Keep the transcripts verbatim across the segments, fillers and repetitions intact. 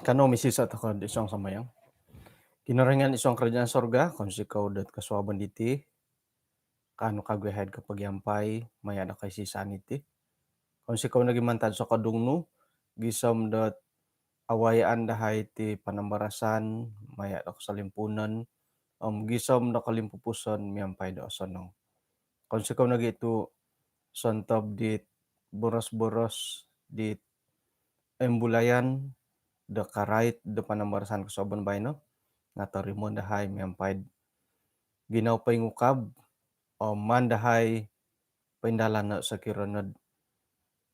Kanou misisa' toko' id suang sambayang. Kinorohingan id suang karajaan sorga, kounsikou dot kosuabon diti, kaanu kagu i' haid kopogiampai maya' do koisisaan iti. Kounsikou nogi mantad sokodung nu, gisom dot awayaan dahai ti panambarasan maya' do kosolimpuunon, om gisom do kolimpupuson miampai do osonong. Kounsikou nogi tu' sontob dit boros-boros dit imbulayan do karait do panambarasan kosuabon baino, nga' torimoon dahai miampai'd ginawo poingukab, om maan dahai poindalano' sokiro nod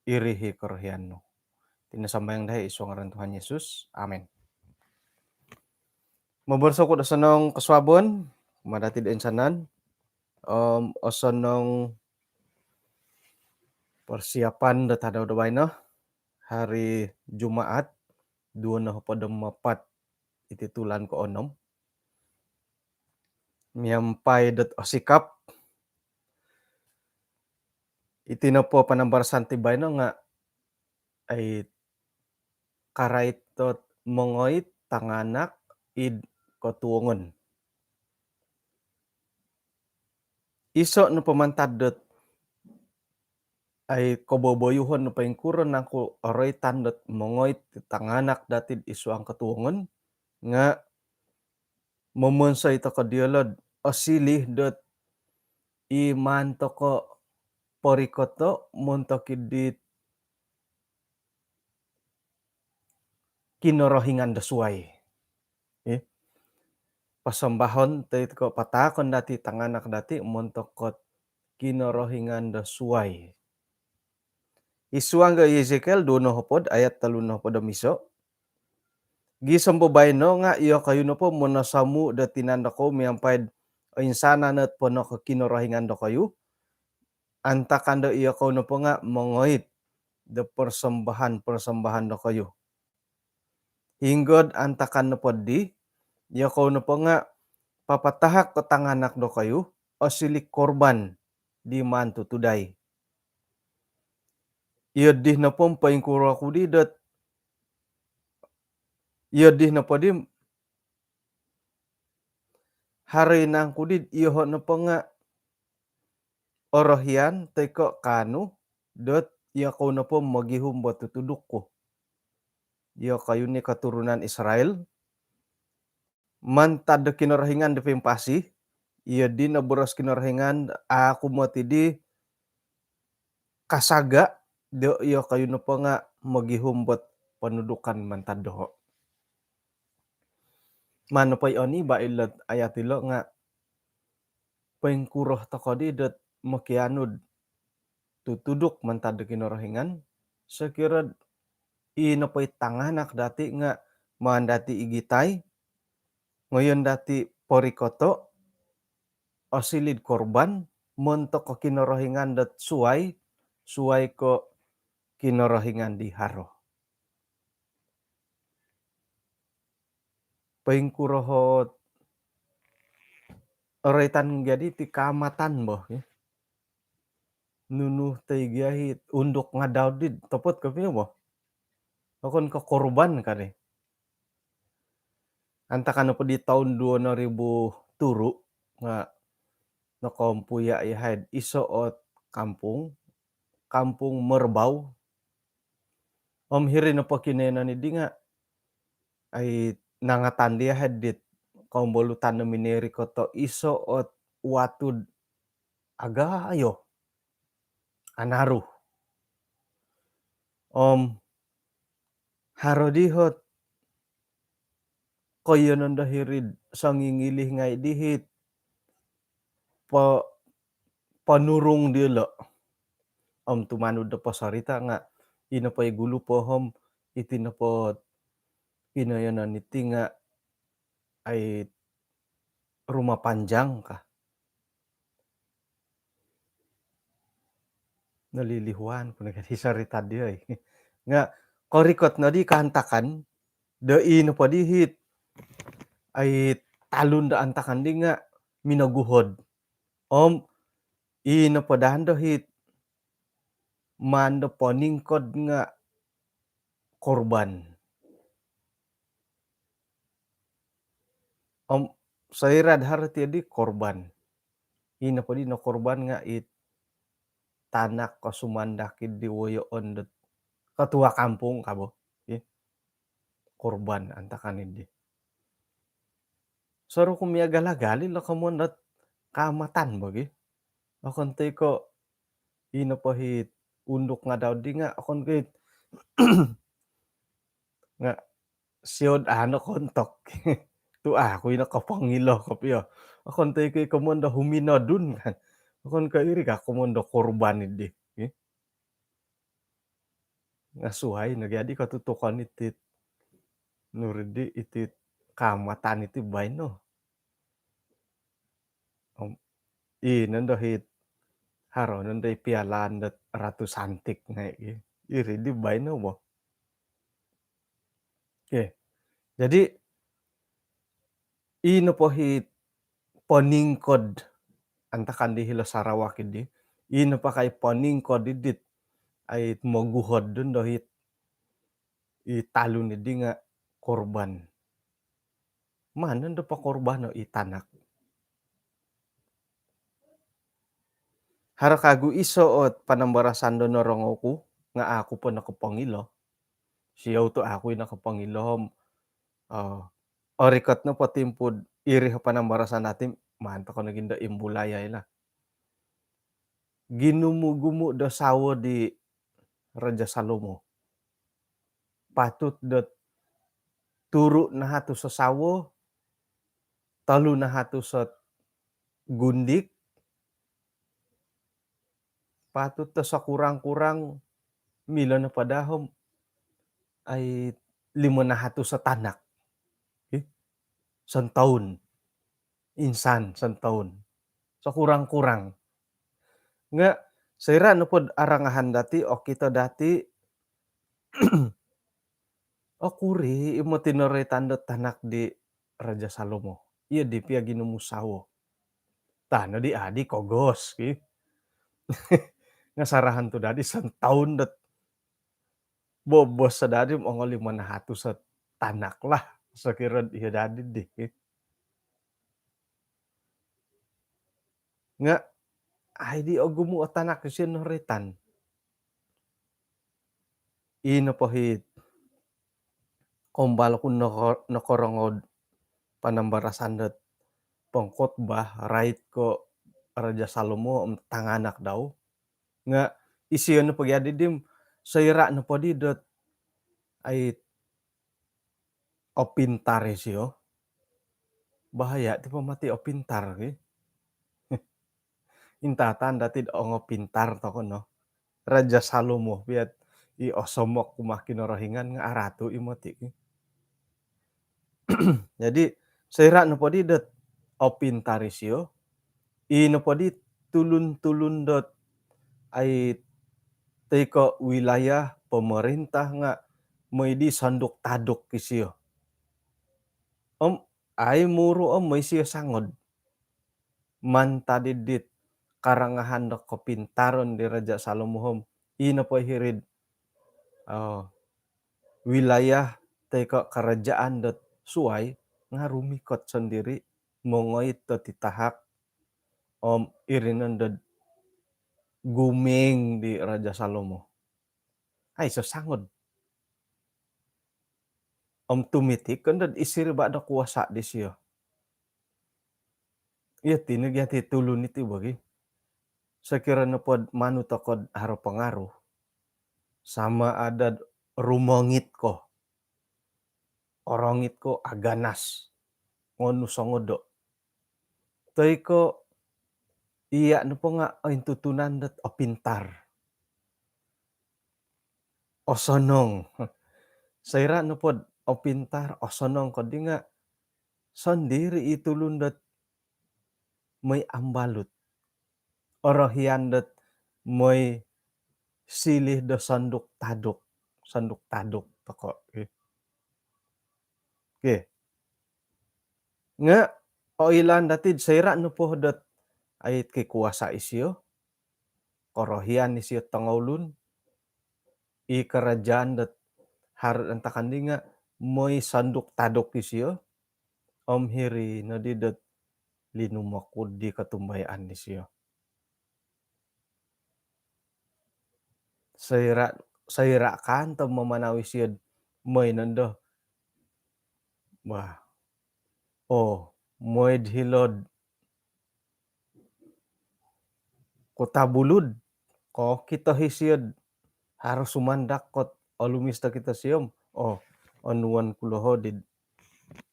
iri i' korohian nu. Iti no sambayang dahai id suang ngaran Tuhan Yesus. Amin. Moboros oku do osonong kosuabon kumaa dati' do insanan, om osonong persiapan do tadau do baino, hari Jumaat, duo nohopod om apat iti tulan koonom. Miampai dot osikap, iti nopo panambarasan ti baino nga' ai karait dot mongoit tanganak id kotuongon. Iso' nopo mantad dot ai koboboyuhon nopo ingkuro nangku oroitan dot mongoit tanganak dati'd id suang kotuongon, nga' momonsoi toko' diyolo'd osiliu dot i maan toko' porikoto' montok id dit kinorohingan do suwai. Eh, posombahon toi ko' pataakon dati' tanganak dati' montok dot kinorohingan do suwai. Id suang ga' Yehezkiel duo nohopod ayat tolu nohopod om iso'. Gisom baino nga' iyokoyu nopo monosomu' do tinan dokoyu miampai'd oinsanan ot ponong kinorohingan dokoyu, antakan do iyokoyu nopo nga' mongoit do porsombahan-porsombahan dokoyu. Hinggod antakan nopoddi, iyokoyu nopo nga' papatahak ko tanganak dokoyu, osiliu korban di maan tutudai. Iyoddi nopo poingkuro ku di dot, iyoddi nopoddi haro i' nangku di iyoho' nopo nga' orohian toi ko' kaanu dot iyokoyu nopo mogihum bo tutuduk ku. Iyokoyu ni koturunan Israel, mantad do kinorohingan do pimpasi, iyo dino boros Kinorohingan, a' ku moti di kasaga' do iyokoyu nopo nga' mogihum bot ponudukan mantad doho'. Maan nopo i' oni ba ilo'd ayat ilo' nga' poingkuro toko' di dot mokianu'd tutuduk mantad do Kinorohingan, sokiro'd i nopo i tanganak dati' nga' maan dati' igitai, ngoyon dati' porikoto', osiliu'd korban montok ko kinorohingan dot suwai, suwai ko kinorohingan di haro. Poingkuro ot oroitan gia diti Kaamatan bo, ya. Nunu toi gia i Unduk Ngadau di topot kopio bo. Okon ko korban kari. Antakan nopo di toun duo noribu turu' nga' nokoompuya' i' hai'd iso' ot kampung, Kampung Merbau. Om hiri nopo kinoiyonon iddi nga' ai nangatan diya' hai'd dit koumbolutan do minorikoto' iso' ot watu'd agayo, anaru. Om haro di hot koiyonon do hiri'd songingilih ngai' dihit po-, ponurung diolo'. Om tumanud do posorita' nga' ino po i gulu po om iti nopo pinoyonon iti nga' ai rumah panjang ka. Nolilihuan ku nogi' di sorita' di oi. Nga' korikot nodi kaantakan do ii nopo di hit ai talun do antakan di nga' minoguhod. Om ii nopo daa do hit maan do poningkod nga' korban. Om soira'd haro ti di korban, ii nopo di nokorban nga' i tanak ko sumandak di woyoon dot ketua kampung ka bo. Ih, korban antakan di. Soru ku miagal-agal ilo komoyon dot Kaamatan bo gi. Okon toi ko' ii nopo hit Unduk Ngadau di nga' okon ko' hit nga' siod ano kontok. Tu' aku ino kopongilo kopio. Okon toi ko' i komoyon do Huminodun kan. Okon ko' iri ka komoyon do korban di. Nga' suai nogi adi kotutukon iti nuridi iti Kaamatan iti baino. Om ii nondo hit haro nondo i pialaan dot Ratu Santik ngai' gi. Iri di baino bo. Okey. Jadi ii nopo hit poningkod antakan di hilo Sarawak di, ii nopo kai poningkod di dit ai moguhod dondo hit i talun di nga' korban. Maan nondo pokorbano i tanak. Haro kagu iso ot panambarasan do norongou ku nga' aku po nokopongilo. Siou tu' aku i nokopongilo om orikot nopo timpu'd iri o panambarasan dati, maan toko' nogi ndo imbulayai lah. Ginumu-gumu do sawo di Raja Salomo. Patut dot turu nahatus o sawo, tolu nahatus o gundik, patut do sekurang-kurang milo nopo daa om ai limo nahatus o tanak. Ih, sontoun. Insan sontoun. Sekurang-kurang. Nga' soira' nopod arangahan dati, okito dati, okuri i moti noroitan do tanak di Raja Salomo. Iyo di pia ginumu sawo. Tano di adi kogos ki. Nga' sarahan tu dadi sontoun dot bobos so dadi om ongo limo nahatus o tanak lah. Sokiro iyo dadi di. Nga' ai di ogumu o tanak isio noroitan. Ii nopo hit kombal ku noko-, nokorongou'd panambarasan dot pengkhotbah, rait ko' Raja Salomo om tanganak dau. Nga' isio nopo gia di dim, soira' nopo di dot ai opintar isio. Bahaya ti po moti opintar ki. Intatan dati do ongo pintar toko no. Raja Salomo pia i osomok kumaa Kinorohingan nga' aratu i moti ki. Jadi soira' nopo di dot opintar isio, ii nopo di tulun-tulun dot ai toi ko' wilayah pemerintah nga' moi di sonduk taduk isio. Om ai muru om moi isio sangod. Mantad id dit karangahan do kopintaron di Raja Salomo om ii nopo hiri'd, oh, wilayah toi ko' karajaan dot suwai nga' rumikot sondiri' mongoi do titahak om iri nondo'd guming di Raja Salomo. Aiso sangod. Om tumitik nondo'd isiriba' do kuasa' disio. Iyo ti nogi ati tulun iti bo gi. Sokiro nopod manu toko'd haro pangaruh, sama ada'd rumongit ko, orongit ko aganas, ngonu songodo', toi ko' Iya nopo nga ointutunan dot opintar, osonong. Soira nopo dot opintar, osonong kodi nga sondiri i tulun dot moi ambalut. Orohian dot moi silih do sanduk taduk. Sanduk taduk toko. Okey. Nga oilaan dati soira nopo dot ait kikuasa isio, korohian isio tongoulun, i kerajaan dot haro antakan di nga moi sanduk taduk isio, om hiri nodi dot linumokud di kotumbayaan isio. Soira, soira kanto mamanau isio dot moi nondo. Wah. Oh, moi do hilo'd Kota Belud. Kokito isio dot haro sumandak kot olumis do kito siom. Oh, onuan ku loho di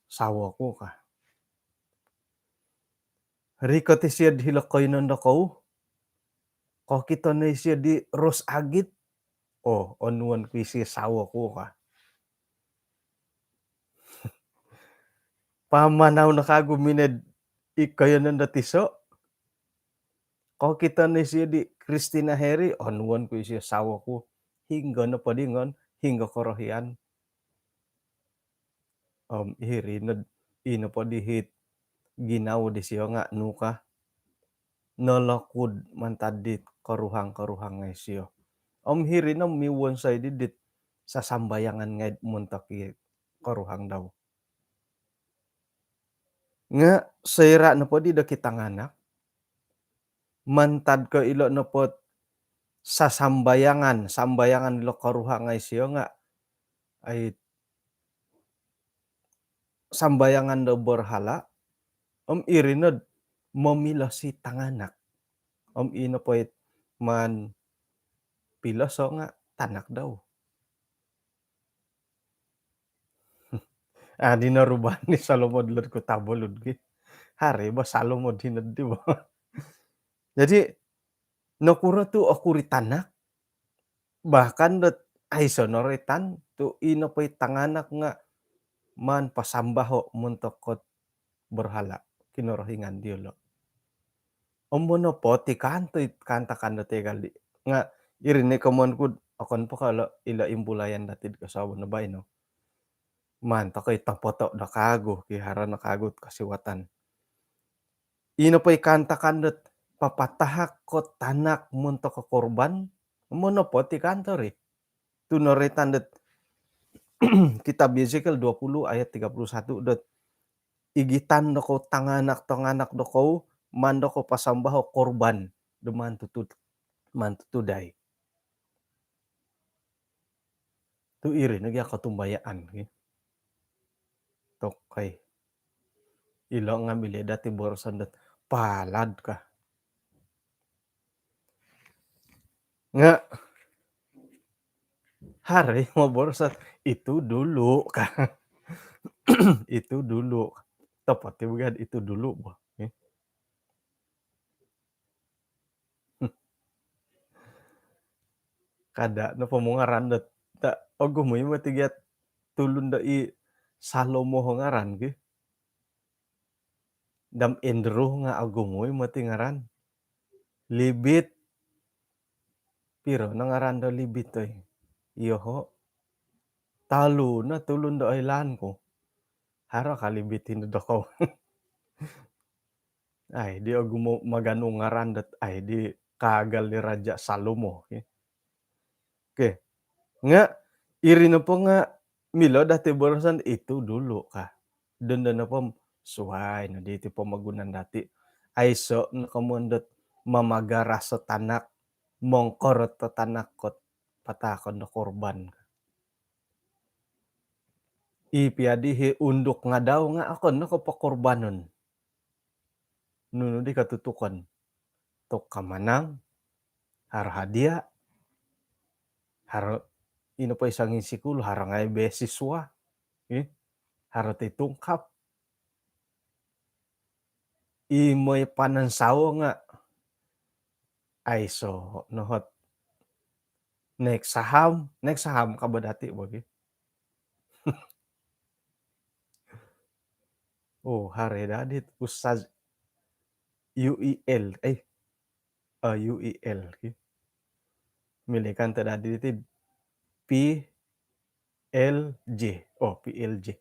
sawo ku ka. Rikot isio dot hilo koiyonon dokou. Kokito no isio di Ros Agit. Oh, onuan ku isio sawo ku ka. Pamanau no kagu minoi dot i koiyonon do tiso. Kokito no isio di Christina Heri, onuan ku isio sawo ku. Hinggo nopo di ngon, hinggo korohian. Om hiri nod, ino po di hit ginawo disio nga nu ka, nolokud mantad dit koruhang-koruhang ngai sio. Om hiri no miwonsoi di dit sasambayangan ngai montok i koruhang dau. Nga soira nopo di do kitanganak, mantad ko ilo nopo dot sasambayangan, sambayangan ilo koruhang ngai sio nga, ai, sambayangan do berhala, om iri nod momilosi tanganak. Om ino po it maan piloso nga tanak dau. Ah, dino ruban ni Salomo dilo dot Kota Belud gi. Hari ba Salomo dino di ba. Jadi, nokuro tu okuri tanak, bahkan dot aiso noroitan tu ino po i tanganak nga maan pasambaho montok kot berhala, kinorohingan diolo. Om mono po ti kanto i kaantakan do tegal di. Nga iri ni komoyon ku dot okon po kalo ilo imbulayan dati dot kosuabon do baino. Maan toko i topoto do kagu, ki haro no kagu dot kosiwatan. Ino po i kaantakan dot papatahak ko tanak montok ko korban, mono po ti kanto ri. Tu noroitan dot kitab Yesekiel dua puluh ayat tiga puluh satu dot igitan dokou tanganak-tanganak dokou, maan dokou pasambaho korban do maan tutud, maan tutudai. Tu iri no gia kotumbayaan, ki. Tokou. Ilo ngambil dati boroson dot palad ka. Nga hari moboros dot itu dulu ka. Itu dulu. Topot i bukan itu dulu bo. Eh. Kada no pomungaran dot, ta, ogumu i moti gia tulun do i Salomo ngaran ki. Dam Andrew nga ogumu i moti ngaran. Libit. Piro no ngaran do Libit oi? Iyoho. Tolu no tulun do oilaan ku. Haro ka Libit hino dokou. Ai, di ogumu maganu ngaran dot, ai, di kaagal di Raja Salomo, ki. Okey. Nga iri nopo nga milo dati boroson itu dulu ka. Dondo nopo suai no di iti pomogunan dati. Aiso no komoyon dot mamagaras o tanak, mongkorot o tanak kot patahakon do korban. I pia di hi unduk ngadau nga okon no ko pokorbanon. Nunu di katutukon. Tok kamanang, haro hadiah, haro ino po i sangin sikul, haro ngai beasiswa, eh, haro ti tungkap. I moi panansawo nga Aiso no hot naik saham, naik saham ka bo dati bo gi. Oh, haro dati Ustaz U I L, eh, eh, U I L ki. Milikan to dati ti P L J. Oh, P L J.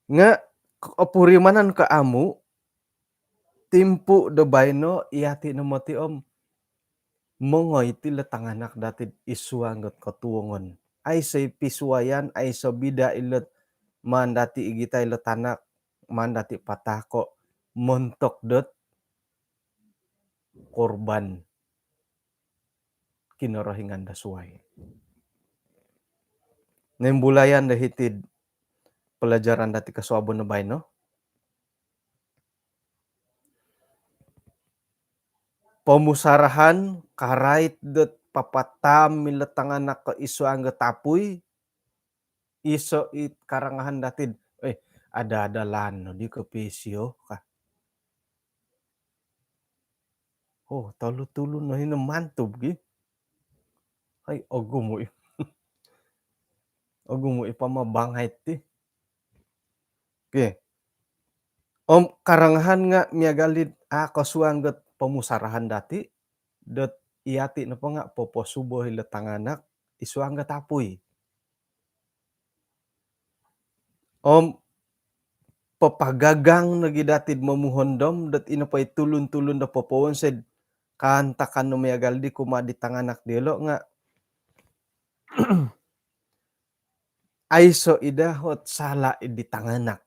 Nga opurimanan ko amu, timpu do baino, iyati no moti om mongoi ti ilo tanganak dati id suang dot kotuongon. Aiso pisuayan, aiso bida ilo maan dati igitai ilo tanak, maan dati patahko montok dot korban Kinorohingan do suai. Nimbulayan do hiti id pelajaran dati kosuabon do baino. Pomusarahan karait dot papataam ilo tanganak ko id suang do tapui, iso it karangahan dati id, eh, ada-ada laan no di kopio isio ka. Oh, tolu tulun no hino mantub gi. Hai, ogumu i. Ogumu i pamabangai ti. Okey. Om karangahan nga miagal dit, ah, kosuang dot pomusarahan dati, dot iyati nopo nga poposubo ilo tanganak id suang do tapui. Om papagagang nogi dati id momuhondom dot ino po i tulun-tulun do popowonsoi do kaantakan no miagal di kumaa di tanganak diolo nga aiso i daa ot sala di tanganak.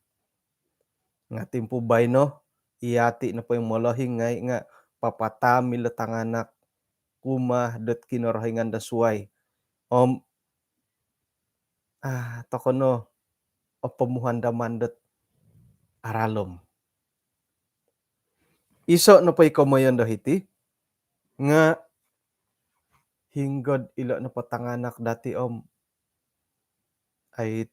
Nga timpu baino, iyati nopo i molohing ngai nga papataam ilo tanganak kumaa dot Kinorohingan do suai. Om, ah, tokou no o pomuhandaman dot aralom. Iso nopo i komoyon do hiti nga hinggo do ilo nopo tanganak dati om, ai,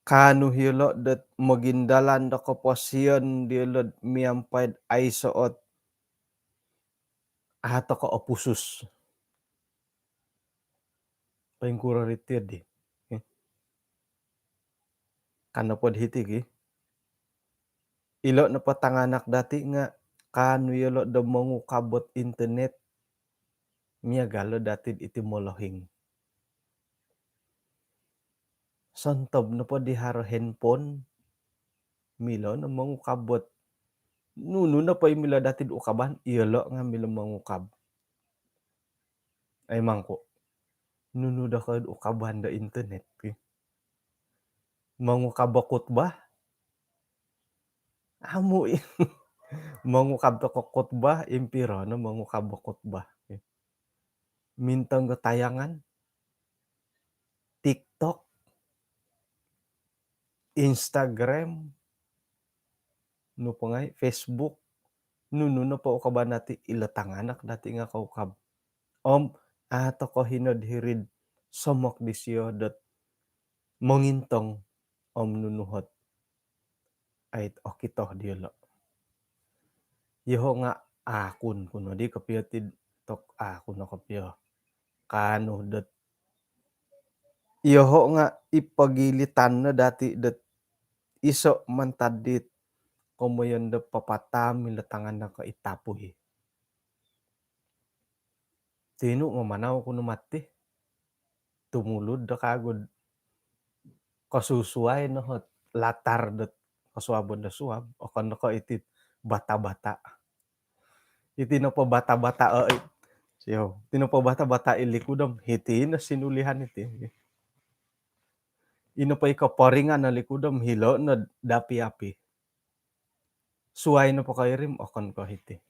kaanu iyolo dot mogindalan do koposion diolo do miampai do aiso ot, ah, tokou opusus. Poingkuro ri ti di. Eh. Ka nopo do hiti ki. Ilo nopo tanganak dati nga kaanu iyolo do mongukab dot internet miagal do dati iti molohing. Sontob nopo di haro handphone, milo no mongukab dot nunu nopo i milo dati do ukaban, iyolo nga milo mongukab. Ai mangku. Nunu dokoyu do ukaban do internet ki. Mongukab do khutbah. Amu i. Mongukab tokou khutbah, impiro no mongukab do khutbah. Mintong do tayangan, TikTok, Instagram, nu po ngai, Facebook, nunu nopo ukaban dati, ilo tanganak dati nga koukab. Om, ah, tokou hino do hiri do somok disio dot mongintong om nunu ot, ai, okito diolo. Yoho nga akun ku no di kopio ti tok, akun no kopio. Kaanu dot yoho nga i pogilitan no dati dot iso mantad dit komoyon do papataam ilo tanganak ko id tapui. Tinu mamanau ku no moti. Tumulud do kagu do kosusuai no ot latar dot kosuabon do suab, okon no ko iti bata-bata. Iti nopo bata-bata, eh, it-, sio. Iti nopo bata-bata id likud om, hiti no sinulihan iti. Ino po i koporingan id likud om, hilo no dapi-api. Suai nopo koirim, okon ko hiti.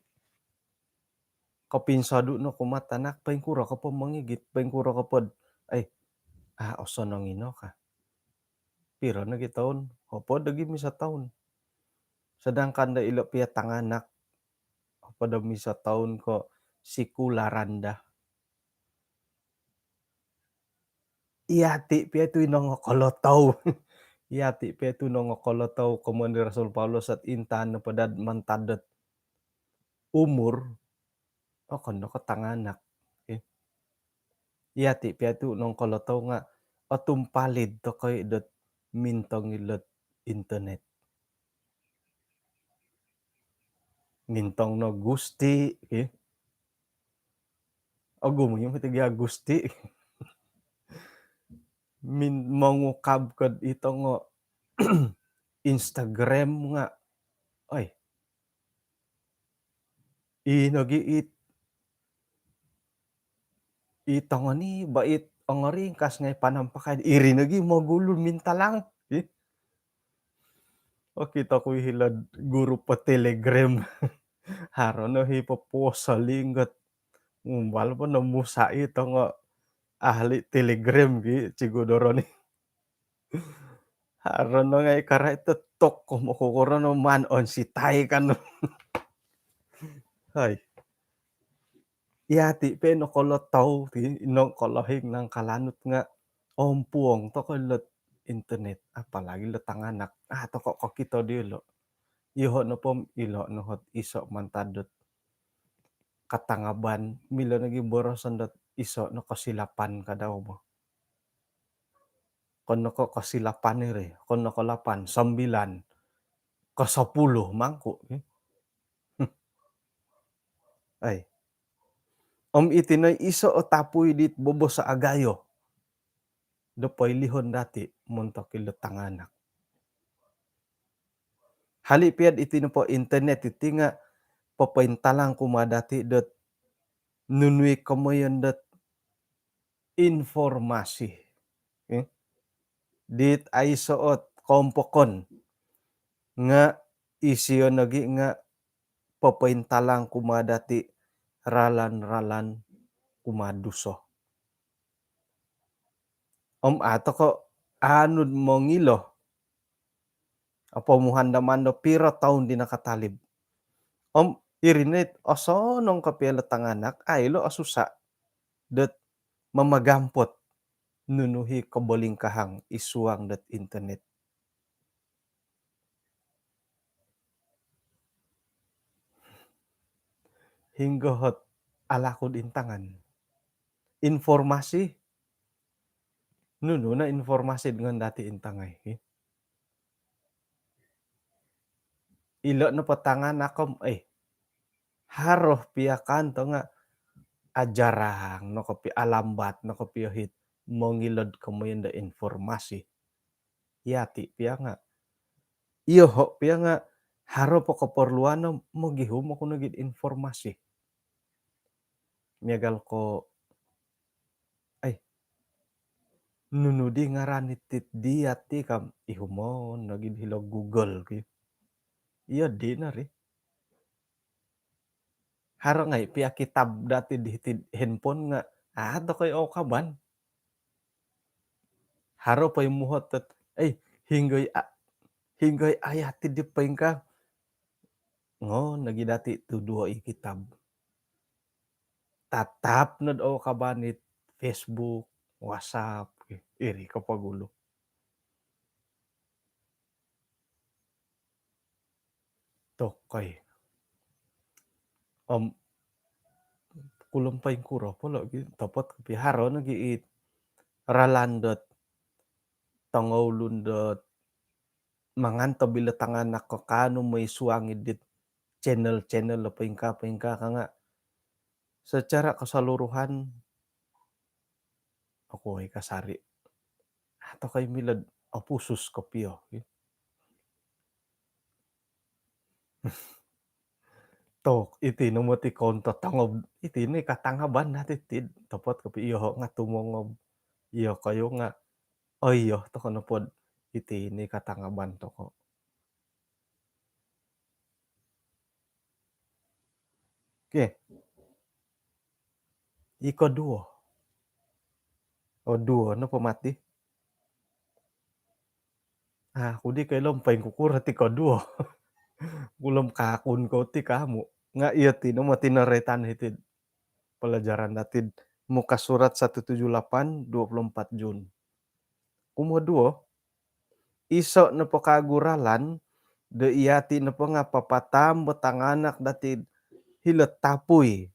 Kopinsodu no kumaa tanak, poingkuro ko po mongigit, poingkuro ko po do, ai, ah, osonong ino ka. Piro nogi toun? Hopod nogi om iso toun. Sedangkan do ilo pia tanganak, hopod om iso toun ko sikul aran daa. Iyati pia tu i nongokolotou. Iyati' pia tu' nongokolotou komoyon di Rasul Paulus ot intaan nopo dot mantad dot umur, okon no ko' tanganak. Iyati' pia tu' nongokolotou nga' otumpalid toko' i' dot mintong ilo'd internet. Mintong no gusti', ki. Ogumu' nyo mati gia gusti'. Min-, mongukab ko'd ito ngo' Instagram nga', oi. Ii nogi' it, ii tongo ni ba it ongoringkas ngai' panampakai, iri nogi' mogulu mintalang. Ih. Okito ku i' hilo'd gurup po Telegram. Haro no hi poposo linggot. Ngumbal po no musa' i' tongo ahli Telegram gi, cigu doro ni. Haro no ngai' karai totok ko mokokuro no maan onsitai kan. Hai. Iyati' pe nokolotou ti, nokolohing nangkalanut nga' ompuong toko' ilo'd internet, apalagi lo tanganak. A' toko' kokito diyolo'. Iyoho' nopo om ilo' no hot iso' mantad dot katangaban, milo nogi boroson dot iso' no kosilapan kadau bo. Okon no ko' kosilapan iri, okon no ko' lapan, sambilan, kosopuluh mangku'. Ai. Om iti no iso' o tapui dit bobos agayo do poilihon dati' montok ilo tanganak. Hali' piya'd iti nopo internet iti nga' popointalang kumaa dati' dot nunu i komoyon dot informasi. Eh? Dit aiso' ot koompokon nga' isio nogi' nga' popointalang kumaa dati' ralan-ralan kumaa duso. Om a' toko' anu'd mongilo. Apo muhan da mando piro toun di nakatalib. Om iri no it osonong kopio ilo tanganak, a' ilo osusa' dot mamagampot nunu hi kobolingkahang i suang dot internet. Hinggo hot alaku'd intangan. Informasi. Nunu no informasi dengan dati' intangai, hi. Ilo' nopo tanganak om, eh, haro piya kanto nga' ajarang no kopio, alambat no kopio hit mongilo'd komoyon do informasi. Iyati' piya nga', iyoho' piya nga' haro po koporluan no mogihum oku nogi'd informasi. Miagal ko, ai, nunu di ngaran itit diyati' kam, ihumon nogi'd hilo Google ki. Iyo di no ri. Haro ngai' piya kitab dati' di hiti'd handphone nga' a' toko' i' oukaban. Haro po i muhot dot, ei, hinggoi a-, hinggoi ayat di poingkaa. Ngoon nogi dati' tu duo i kitab. Tatap nod oukaban it Facebook, WhatsApp, iri kopogulu. Tokoi. Om kulom poingkuro po lo' gi, topot kopi haro nogi it ralan dot tongoulun dot mangantob ilo tanganak ko kaanu moi suang id dit channel-channel lo poingkaa-poingkaa ka nga' secara keseluruhan, oku oi kasari'. A' tokoi milo'd opusus kopio. Tok, iti no moti konto tongob, iti ni katangaban dati' tid, topot kopi iyoho' nga' tumongob. Iyokoyu nga', oh iyo, toko' nopod, iti ni katangaban toko'. Okey. Iko duo. Oh, duo nopo mati. Ah, aku di koilo om poingkukuro ti ko duo. Kulom kakun ko ti kamu. Nga' iyo ti no moti noroitan hiti'd pelajaran dati'd muka surat satu tujuh lapan, dua puluh empat Jun. Kumoduo, iso nopo kagu ralan do iyati nopo nga papataam bo tanganak dati hilo'd tapui.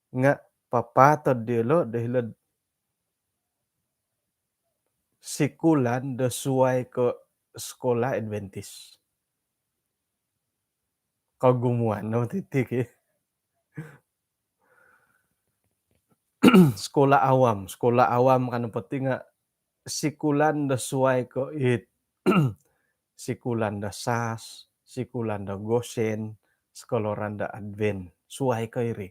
Nga papatod diolo do hilo'd sikulan do suai ko sekolah Adventist. Kogumuan no titi ki. Sekolah awam, sekolah awam kan penting nga sikulan do suai ko it sikulan do sas, sikulan do Goshen, sekoloran do Advent, suai ko iri.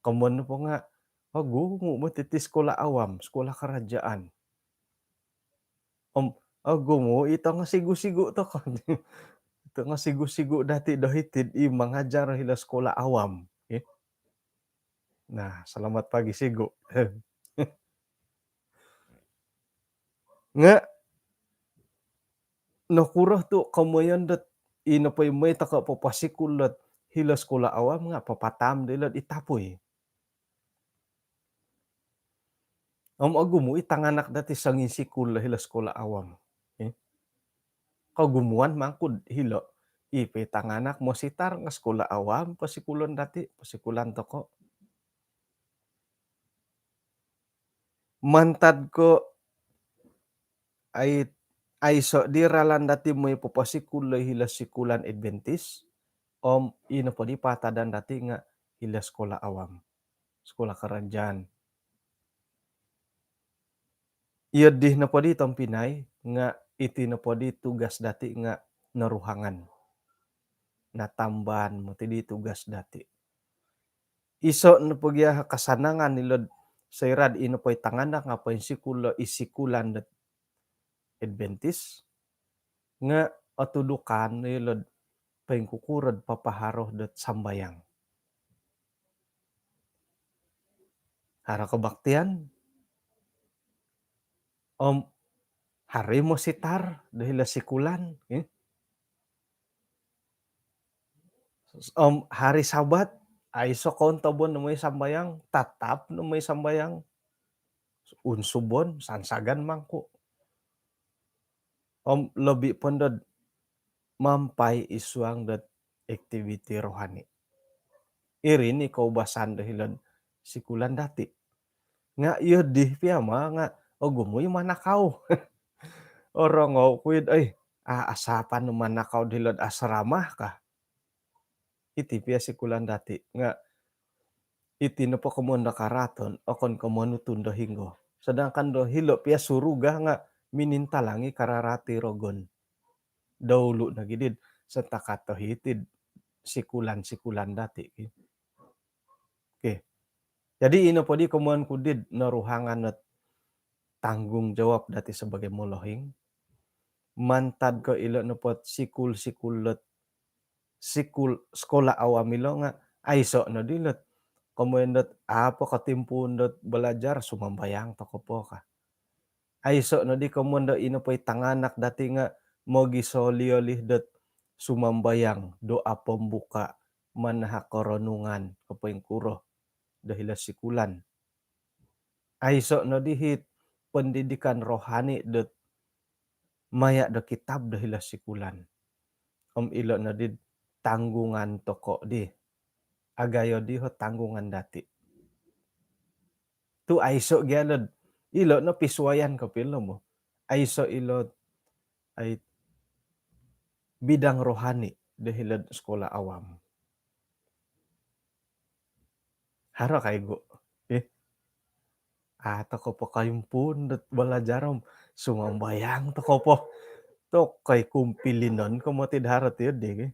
Komoyon po nga ogumu bo titi sekolah awam, sekolah kerajaan. Om ogumu i tongo sigu-sigu toko. Tongo sigu-sigu dati do hiti'd i mangajar hilo sekolah awam. Eh? Nah, selamat pagi sigu. Nga nokuro tu komoyon dot ino po i moi toko poposikul dot hilo sekolah awam nga papataam do hilo'd i tapui. Om ogumu i tanganak dati songinsikul do hilo sekolah awam. Eh? Kogumuan mangkud hilo i po i tanganak mositar nga sekolah awam posikulon dati, posikulan toko. Mantad ko ai, aiso di ralan dati moi poposikul do hilo sikulan Adventist, om ino po di patadan dati nga hilo sekolah awam, sekolah kerajaan. Iyo di nopo di tompinai nga iti nopo di tugas dati nga noruhangan, natamban moti di tugas dati. Iso nopo gia kasanangan ilo'd soira'd ino po i tanganak nga poinsikul do i sikulan dot Adventist nga otudukan ilo'd poingkukuro'd papaharo dot sambayang. Haro kebaktian om haro i mositar do hilo sikulan, eh? Om hari Sabat aiso kontobon no moi sambayang, tatap no moi sambayang. Unsubon, sansagan mangku. Om lobi po ndod mampai i suang dot aktiviti rohani. Iri ni koubasan do hilo'd sikulan dati. Nga iyo di pia ma nga ogumu i manakau. Orongou ku id, oi, a, asapan no manakau do hilo'd asrama ka. Iti pia sikulan dati nga iti nopo komoyon do karaatan okon ko monutun do hinggo. Sedangkan do hilo pia suruga nga minintalang i kararaat i rogon. Doulu nogi di'd setakat do hiti'd sikulan-sikulan dati ki. Okey. Jadi ino po di komoyon ku di'd noruhangan dot tanggungjawab dati sebagai molohing. Mantad ko ilo nopo't sikul-sikul dot sikul sekolah awam ilo nga aiso no di lot komoyon dot apo kotimpuun dot belajar, sumambayang toko po ka. Aiso no di komoyon do ino po i tanganak dati nga mogisolih-olih dot sumambayang, doa pembuka, manahak koronungan, kopoingkuro do hilo sikulan. Aiso no di hit pendidikan rohani dot maya do kitab do hilo sikulan. Om ilo no di tanggungan toko di. Agayo di ho tanggungan dati. Tu aiso gia lo'd ilo no pisuayan kopio lo mo. Aiso ilo ai bidang rohani do hilo'd sekolah awam. Haro kaigu. Eh. Ah, toko po koimpuun dot belajar om sumambayang toko po. Tokoi kumpilinon ko moti do haro tiyo di.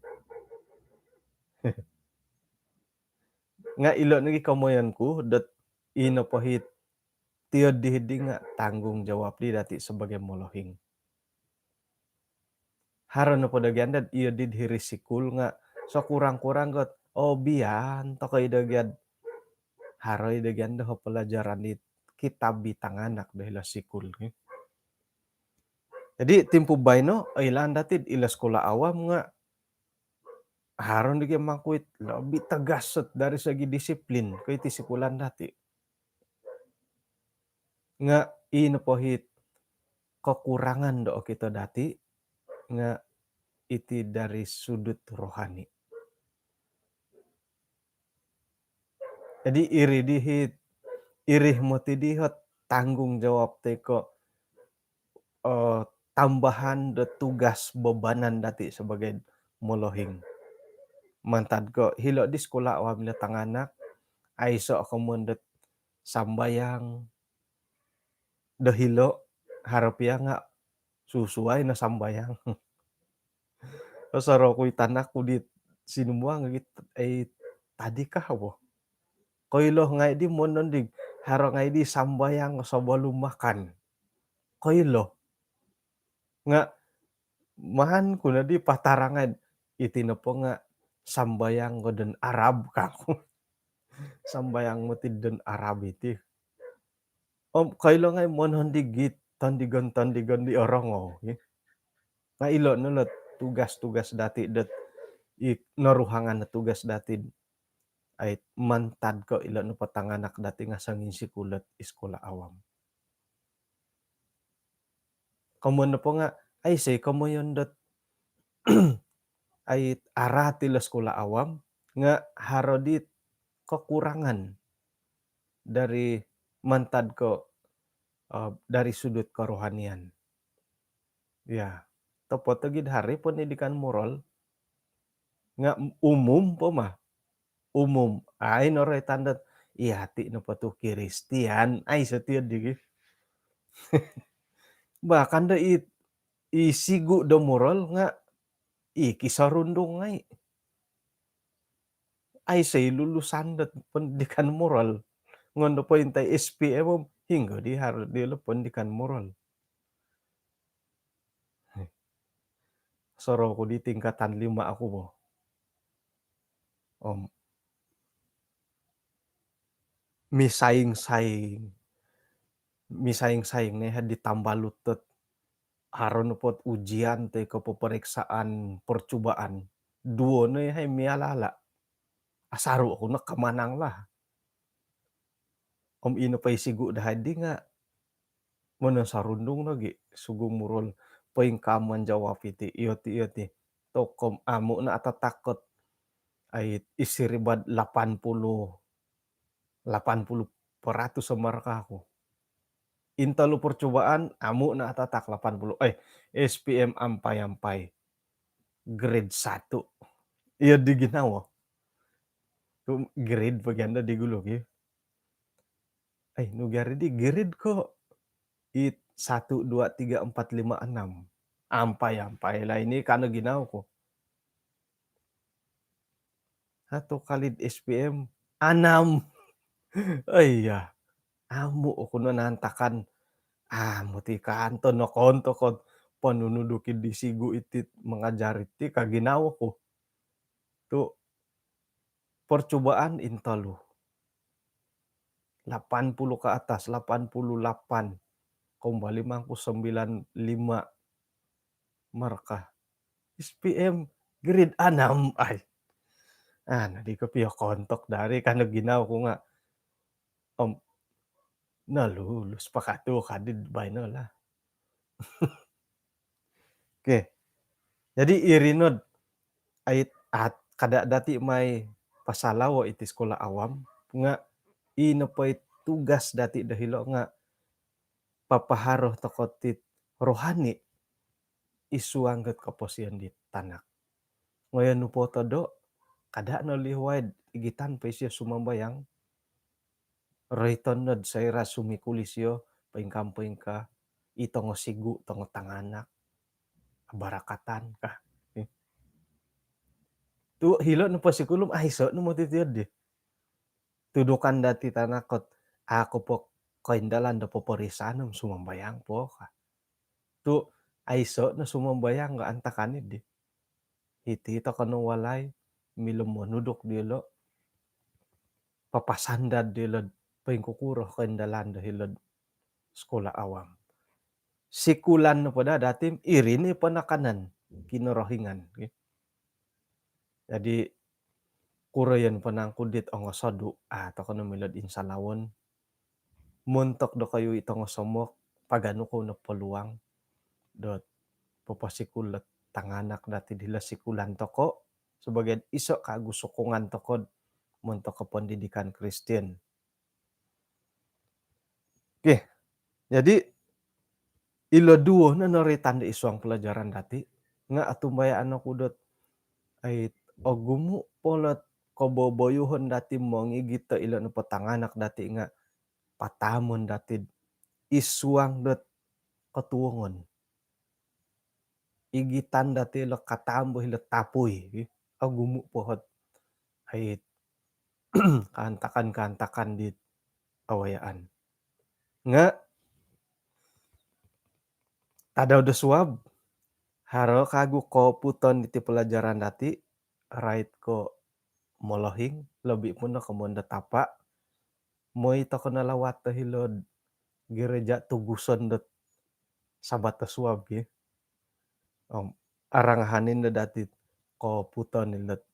Nga ilo nogi komoyon ku dot ino po hit tiyo di hidi nga tanggungjawab di dati sebagai molohing. Haro nopo do gia dot iyo di hiri sikul nga sekurang-kurang got obian toko i do gia haro i do gia do ho pelajaran di kitab i tanganak do hilo sikul. Jadi timpu baino oilaan dati ilo sekolah awam nga haro di gia mangkuit lebih tegas set dari segi disiplin ko iti sikulan dati. Nga ino po hit kekurangan do okito dati nga iti dari sudut rohani. Jadi iri dihit, iri moti dihot tanggungjawab toi ko eh, tambahan do tugas bebanan dati sebagai molohing. Mantad ko hilo di sekolah awam ilo tanganak, aiso komoyon dot sambayang do hilo, haro pia nga susuai no sambayang. Osoro ku i tanak ku di sinumuang gitu, eh, tadi kah apa? Koilo ngai di monon di, haro ngai di sambayang sebelum makan. Koilo. Nga maan ku no di patarangai, iti nopo nga sambayang ko don Arab, ka ku. Sambayang moti don Arab iti. Om koilo ngai monon di git tondigon-tondigon di orongou, ya. Nga ilo no lo tugas-tugas dati dot i noruhangan no tugas dati. Ai mantad ko ilo nopo tanganak dati nga songinsiku lot i sekolah awam. Komoyon nopo nga aiso i komoyon dot ai araat ilo sekolah awam nga haro di kekurangan dari mantad ko, eh, dari sudut kerohanian. Ya, topot lagi dari pendidikan moral nga umum po mah. Umum. Ai noroitan dot, iya ti nopo tu Kristian, ai setia digi. Bahkan do i, i sigu do moral nga i kisarundung ngai. Aiso i lulusan dot pendidikan moral. Ngondo pointai S P M om hinggo di haro di lo pendidikan moral. Soro ku di tingkatan lima aku bo. Om misaing-saing, misaing-saing ne di tambalut dot haro nopo ujian toi ko peperiksaan percubaan. Duo no hai miala-ala. Asaru aku no kamanang lah. Om ino po i sigu dahai di nga monosarundung lagi sugu moral poingkaa manjawab iti, iyo ti, iyo ti. Tokom amu na atatak ot ai isi ribat lapan puluh, lapan puluh peratus markah aku. Intolu percubaan amu na atatak lapan puluh. Eh, S P M ampai-ampai. Grade satu. Iyo di ginawo. Tu grade bagian do di gulu ki. Eh, nu gari di grade ko. It satu, dua, tiga, empat, lima, enam. Ampai-ampai lah ini kano ginawo ku. Satu kali S P M, enam. Oh iya. Amu aku no nantakan. Amu ti kanto no konto kot ponunu duki di sigu iti mengajar iti ka ginawo ku. Tu percubaan intolu. Lapan puluh ke atas, lapan puluh lapan. Kembali mangku sembilan lima. Markah. S P M grade enam ai. Ah, nadi ko pio kontok dari kano ginawo ku nga. Om, na lulus pakatu kadi baino lah. Oke. Jadi iri nod ait at kada dati mai pasalawo iti sekolah awam nga ino po i tugas dati dahilo nga papaharo toko tit rohani i suang got koposion di tanak. Ngoyon nu po todo, kada no lihuai igitan po isio sumambayang. Roiton nod soira sumikul isio, poingkaa-poingkaa, i tongo sigu, tongo tanganak, abarakatan kah. Tu hilo no po sikulum, aiso no moti tiod di. Tudukan dati tanak ot, aku po koindalan do poporisan om sumambayang po kah. Tu aiso no sumambayang nga antakan di. Hiti toko no walai milo monuduk diolo. Papasandad diolo poingkukuro koindalan do hilo sekolah awam. Sikulan no po da dati iri ni penekanan Kinorohingan. Jadi kuroyon po nangku dit ongosodu, ah, toko no milo insalawon. Montok dokoyu i tongo somok, paganu kou no peluang. dot poposikul dot tanganak dati' dilo sikulan toko' sebagai iso' kagu sokongan toko' montok pendidikan Kristian. Okey. Jadi ilo duo no noroitan do isuang pelajaran dati' nga' otumbayaan oku dot ai ogumu' po lot koboboyuhon dati' mongigit do ilo nopo tanganak dati' nga' pataamon dati' isuang dot kotuongon. Igitan dati' ilo kataam bo ilo tapui, ogumu' po hot ai kaantakan-kaantakan di awayaan. Nga' tadau do suab, haro kagu koputon iti pelajaran dati', rait ko molohing, lobi' po no komoyon do tapa', moi toko' nalawat do hilo'd gereja' tuguson dot Sabat do suab ki. Om arangahanin do dati' koputon ilo'd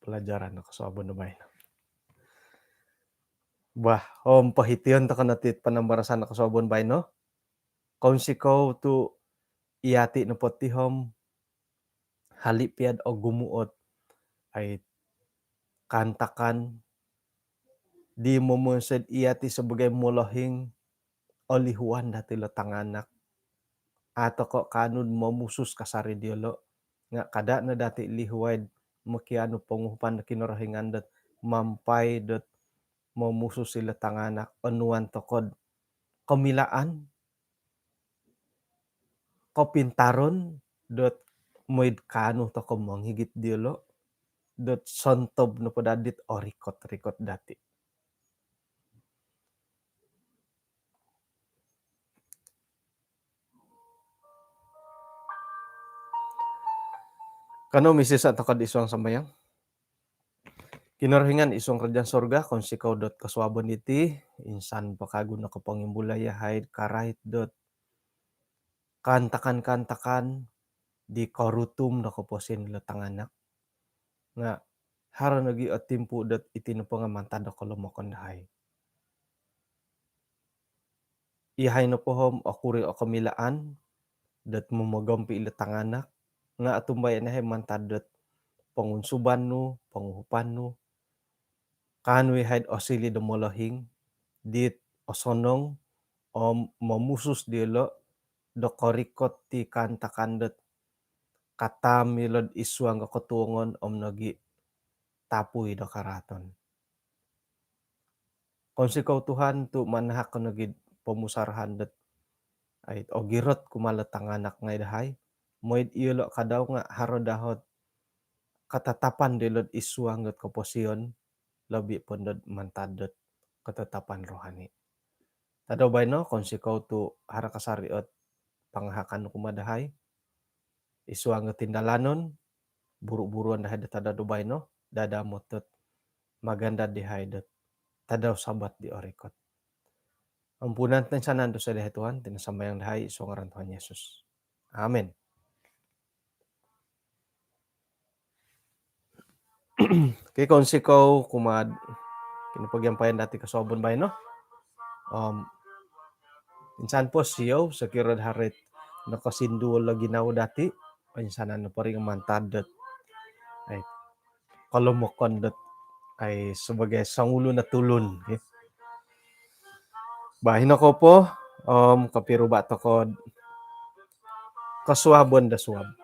pelajaran do kosuabon do baino. Bah, om pohition toko' no ti panambarasan do kosuabon baino. Kounsikou tu' iyati' nopo ti om hali' piya'd ogumu' ot ai kaantakan di momonsoi'd iyati' sebagai molohing, olihuan dati' lo tanganak. A' toko' kaanu'd momusus kasari diyolo', nga' kada' no dati' lihuai'd mokianu ponguhupan do Kinorohingan dot mampai dot momusus ilo tanganak, onuan toko'd komilaan, kopintaron dot moi'd kaanu toko' mongigit diyolo' dot sontob nopo daa dit orikot-rikot dati'. Kanou misisa' toko'd isuang sambayang. Kinorohingan isuang kerajaan sorga, kounsikou dot kosuabon diti, insan po kagu no kopongimbulai iyahai'd karait dot kaantakan-kaantakan di korutum do koposion ilo tanganak. Nga' haro nogi' o timpu' dot iti nopo nga' mantad do kolomokon dahai. Iyahai nopo om okuri' o komilaan dot momogompi' ilo tanganak, nga' otumbayaan iyahai mantad dot pongunsuban nu, ponguhupan nu, kaanu iyahai'd osiliu do molohing dit osonong om momusus diyolo' do korikot ti kaantakan dot kataam ilo'd isuang do kotuongon om nogi' tapui do karaaton. Kounsikou Tuhan tu' manahak ko nogi'd pomusarahan dot ai ogirot kumaa lo tanganak ngai' dahai, moi'd iyolo' kadau nga' haro daa hot katatapan dilo'd isuang dot koposion, lobi' po ndo'd mantad dot katatapan rohani. Tadau baino, kounsikou tu' haro kasari ot pangahakan nu kumaa dahai isuang dot tindalanon, buru-buruon dahai do tadau do baino, dadamot dot magandad dahai dot tadau Sabat di orikot. Ampunan toinsanan dosa dahai Tuhan, ti no sambayang dahai isuang ngaran Tuhan Yesus. Amin. Okey, kounsikou kumaa'd kinopogiampayan dati' kosuabon baino. Om insan po siou, sokiro'd haro it nokosinduol o ginawo dati', oinsanan nopo ri nga' mantad dot ai kolomokon dot ai sebagai songulun o tulun, okey. Bah, ino kou po, om kopiruba' toko'd kosuabon do suab.